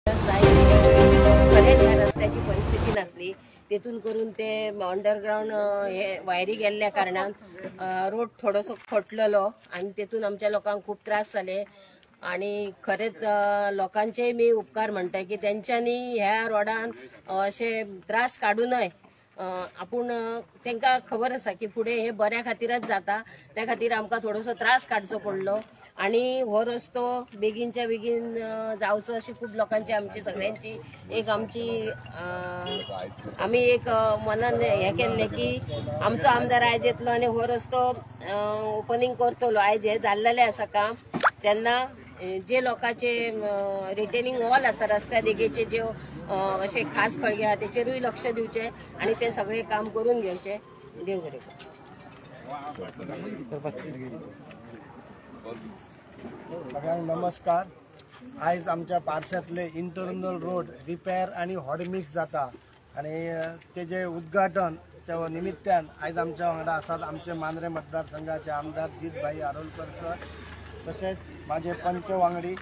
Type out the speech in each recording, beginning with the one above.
खरेंच ह्या रस्त्याची परिस्थिती नासली, तेतून करून ते अंडरग्रावंड हे वायरी गेल्ल्या कारणान रोड थोडोसो खटलेलो आनी तेतून आमच्या लोकांक खूब त्रास जाले. आनी खरेंच लोकांचेय मी उपकार म्हणटा की तेंच्यांनी ह्या रोडान अशे त्रास काडूनय आपूण तांकां खबर आसा की फुडें हे बऱ्या खातीरच जाता, त्या खातीर आमकां थोडोसो त्रास काडचो पडलो आनी हो रस्तो बेगीनच्या बेगीन जावचो अशी खूब लोकांची आमची सगळ्यांची एक आमची आमी एक मनान हें केल्लें की आमचो आमदार आयज येतलो आनी हो रस्तो ओपनींग करतलो. आयज हें जाल्लेलें आसा काम, तेन्ना जे लोकांचे रिटेनिंग वॉल आसा रस्त्या देगेचे जे अशे खास खळगे आहा तेचेरूय लक्ष दिवचें आनी ते सगळे काम करून घेवचें. देव बरें करूं. सगळ्यांक नमस्कार. आयज आमच्या पार्शांतले इंटरनल रोड रिपेर आनी हॉट मिक्स जाता आनी तेजे उद्घाटन निमित्तान आयज आमच्या वांगडा आसात आमचे मांद्रे मतदारसंघाचे आमदार जीतभाई आरोलकर सर, तशेंच माझे पंच वांगडी,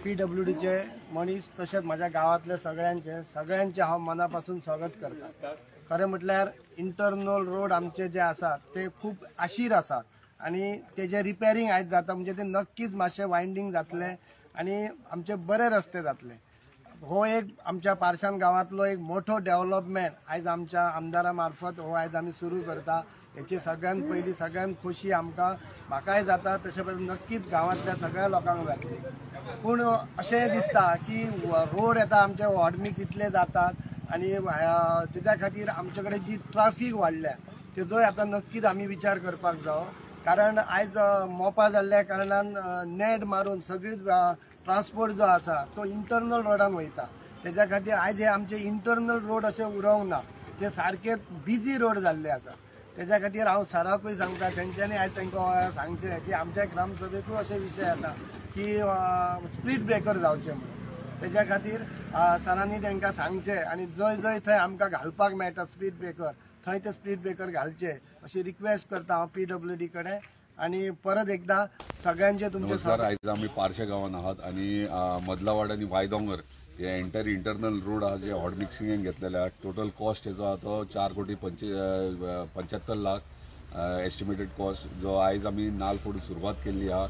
PWDचे मनीस, तशेंच म्हाज्या गांवांतले सगळ्यांचे हांव मना पासून स्वागत करता. खरें म्हटल्यार इंटरनल रोड आमचे जे आसात ते खूब आशीर आसात आनी तेजे रिपेरींग आयज जाता, म्हणजे ते नक्कीच मातशें वायंडींग जातलें आनी आमचे बरे रस्ते जातले. हो एक आमच्या पार्शान गांवांतलो एक मोठो डेव्हलपमेंट आयज आमच्या आमदारा मार्फत हो आयज आमी सुरू करता. हेची सगळ्यान पयलीं सगळ्यान खोशी आमकां म्हाकाय जाता, तशें नक्कीच गांवांतल्या सगळ्या लोकांक जातली. पूण अशें दिसता की रोड येता आमचे हॉट मिक्स इतले जातात आनी तेच्या खातीर आमचे कडेन जी ट्राफीक वाडल्या तेजोय आतां नक्कीच आमी विचार करपाक जावो. कारण आयज मोपा जाल्ल्या कारणान नेट मारून सगळीच ट्रान्सपोर्ट जो आसा तो इंटरनल रोडान वयता. तेच्या खातीर आयज हे आमचे इंटरनल रोड अशें उरोंक ना, ते सारके बिजी रोड जाल्ले आसा. तेच्या खातीर हांव सराकूय सांगता, तेंच्यांनी आयज तांकां सांगचें की आमच्या ग्रामसभेकूय अशे विशय येता की स्पीड ब्रेकर जावचे म्हणून. तेच्या खातीर सरांनी तांकां सांगचें आनी जंय जंय थंय आमकां घालपाक मेळटा स्पीड ब्रेकर थंय ते स्पीड ब्रेकर घालचे अशी रिक्वेस्ट करता हांव PWD कडेन. आनी परत एकदां सगळ्यांचे तुमचे नमस्कार. आयज आमी पार्शे गांवांत आहात आनी मदलावाड आनी वायदोंगर हे एंटायर इंटरनल रोड आहा जे हॉट मिक्सिंगेन घेतलेले आहा. टोटल कॉस्ट हेजो आहा तो 4,75,00,000 एस्टिमेटेड कॉस्ट, जो आयज आमी नाल फोडून सुरवात केल्ली आहा.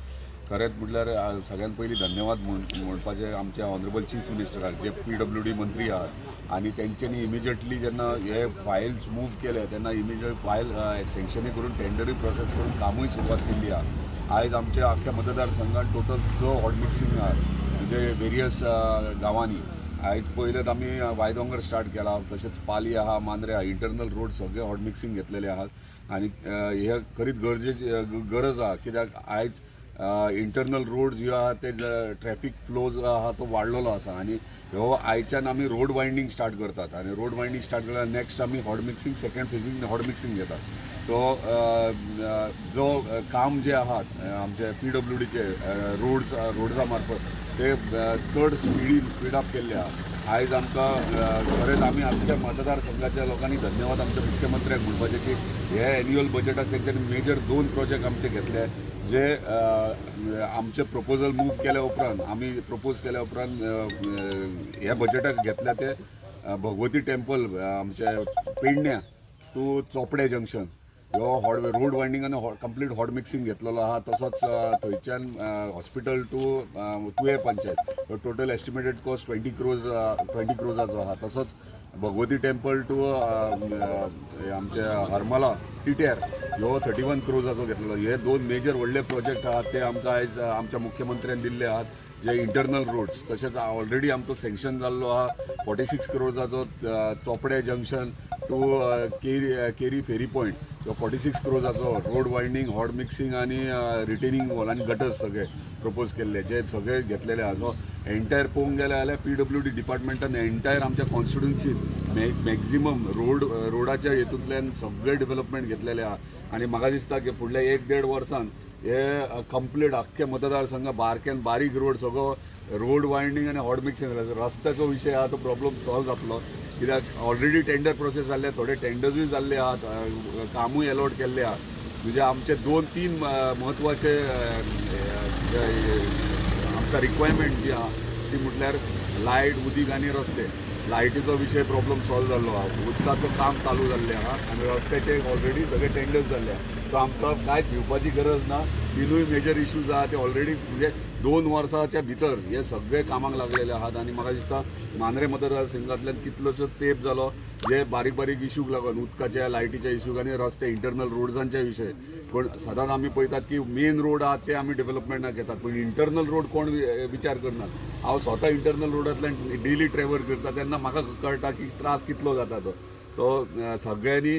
खरेंच म्हटल्यार सगळ्यात पयलीं धन्यवाद म्हणपाचें आमच्या ऑनरेबल चीफ मिनिस्टराक जे PWD मंत्री आहात आनी तेंच्यांनी इमिजिएटली जेन्ना हे फायल्स मूव केले तेन्ना इमिजिएट फायल सँक्शनूय करून टेंडरूय प्रोसेस करून कामूय सुरवात केल्ली आहा. आयज आमच्या आख्ख्या मतदारसंघात टोटल 6 हॉट मिक्सिंग आहात, म्हणजे वेरियस गांवांनी. आयज पयलेच आमी वायदोंगर स्टार्ट केला, तशेंच पाली आहा, मांद्रे आहा, इंटरनल रोड सगळे हॉट मिक्सिंग घेतलेले आहात. आनी हे खरीच गरजेची गरज आहा, कित्याक आयज इंटरनल रोड ज्यो आहा ते ट्रॅफिक फ्लो जो आहा तो वाडलेलो आसा आनी ह्यो आयच्यान आमी रोड वायंडींग स्टार्ट करतात आनी रोड वायंडींग स्टार्ट केल्यार नेक्स्ट आमी hot mixing second phasing hot mixing घेतात. सो जो काम जे आहात आमचे PWDचे रोड्सा मार्फत ते चड स्पिडीन स्पीड अप केल्ले आहा. आयज आमकां खरेंच आमी आमच्या मतदारसंघाच्या लोकांनी धन्यवाद आमच्या मुख्यमंत्र्याक म्हणपाचें की हे एन्युअल बजेटाक तेंच्यांनी मेजर 2 प्रोजेक्ट आमचे घेतले जे आमचे प्रपोजल मूव केल्या उपरांत आमी प्रपोज केल्या उपरांत ह्या बजेटाक घेतल्या ते भगवती टेम्पल आमचे पेडण्या टू चोपडे जंक्शन ह्यो हॉट रोड वायंडींग आनी कंप्लीट हॉट मिक्सिंग घेतलेलो आहा. तसोच थंयच्यान hospital to Tuem panchayat total estimated cost 20 क्रोजाचो आहा. तसोच भगवती टेम्पल टू आमचे हरमला टिट्यार ह्यो 31 क्रोजाचो घेतलेलो. हे 2 मेजर व्हडले प्रोजेक्ट आहात ते आमकां आयज आमच्या मुख्यमंत्र्यान दिल्ले आहात जे इंटरनल रोड्स. तशेंच ऑलरेडी आमचो सँक्शन जाल्लो आहा 46 क्रोजाचो Chopde junction to Keri ferry point 46 क्रोजाचो road winding, hot mixing आनी रिटेनिंग वॉल आनी गटर्स सगळे प्रपोज केल्ले जे सगळे घेतलेले आहा. सो एंटायर पळोवंक गेले जाल्यार PWD डिपार्टमेंटान एंटायर आमच्या कॉन्स्टिट्युन्सीन मॅक्झिमम रोडाच्या हेतूंतल्यान सगळे डेव्हलपमेंट घेतलेले आहा. आनी म्हाका दिसता की फुडल्या 1-1.5 वर्सान हे कंप्लीट आख्खे मतदारसंघ बारक्यान बारीक रोड सगळो रोड वायंडींग आनी हॉट मिक्सिंग रस्त्याचो विशय आहा तो प्रॉब्लम सॉल्व जातलो, कित्याक ऑलरेडी टेंडर प्रोसेस जाल्ले, थोडे टेंडर्सूय जाल्ले आहात, कामूय एलॉट केल्ले आहा. म्हणजे आमचे 2-3 म्हत्वाचे आमकां रिक्वायरमेंट जी आहा प्रायोरिटी म्हटल्यार लायट, उदीक आनी रस्ते. लायटीचो विशय प्रॉब्लम सॉल्व जाल्लो आहा, उदकाचो काम चालू जाल्लें आहा आनी रस्त्याचे ऑलरेडी सगळे टेंडर्स जाल्ले आहा. सो आमकां कांयच भिवपाची गरज ना. तिनूय मेजर इश्यूज आहा ते ऑलरेडी म्हणजे 2 वर्साच्या भितर हे सगळे कामाक लागलेले आहात. आनी म्हाका दिसता मांद्रे मतदारसंघांतल्यान कितलोसो तेंप जालो जे बारीक बारीक इश्यूक लागून, उदकाच्या, लायटीच्या इश्यूक आनी रस्ते, इंटरनल रोड्सांचे विशय. पूण सदांच आमी पळयतात की मेन रोड आहात ते आमी डेव्हलपमेंटाक घेतात, पूण इंटरनल रोड कोण विचार करनात. हांव स्वता इंटरनल रोडांतल्यान डेली ट्रॅव्हल करता तेन्ना म्हाका कळटा की त्रास कितलो जाता तो. सो सगळ्यांनी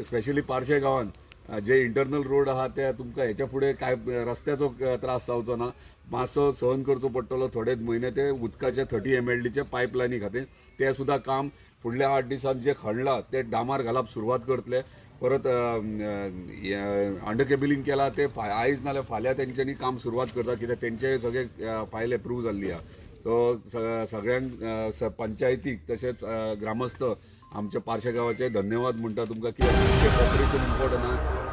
स्पेशली पार्शे गांवांत जे इंटरनल रोड आहा ते तुमकां हेच्या फुडें कांय रस्त्याचो त्रास जावचो ना, मातसो सहन करचो पडटलो थोडे म्हयने. ते उदकाचे 30 MLDचे पायपलायनी खातीर ते सुद्दां काम फुडल्या 8 दिसांत जे खणलां ते डामार घालप सुरवात करतले. परत अंडर केबलिंग केला ते आयज नाल्यार फाल्यां तेंच्यांनी काम सुरवात करता, कित्याक तेंचे सगळे फायल एप्रूव जाल्ली आहा. सो सगळ्यांक पंचायतीक तशेंच ग्रामस्थ आमच्या पार्शे गांवाचे धन्यवाद म्हणटा तुमकां, कित्याक तुमचें कॉपरेशन इम्पॉर्टंट आहा.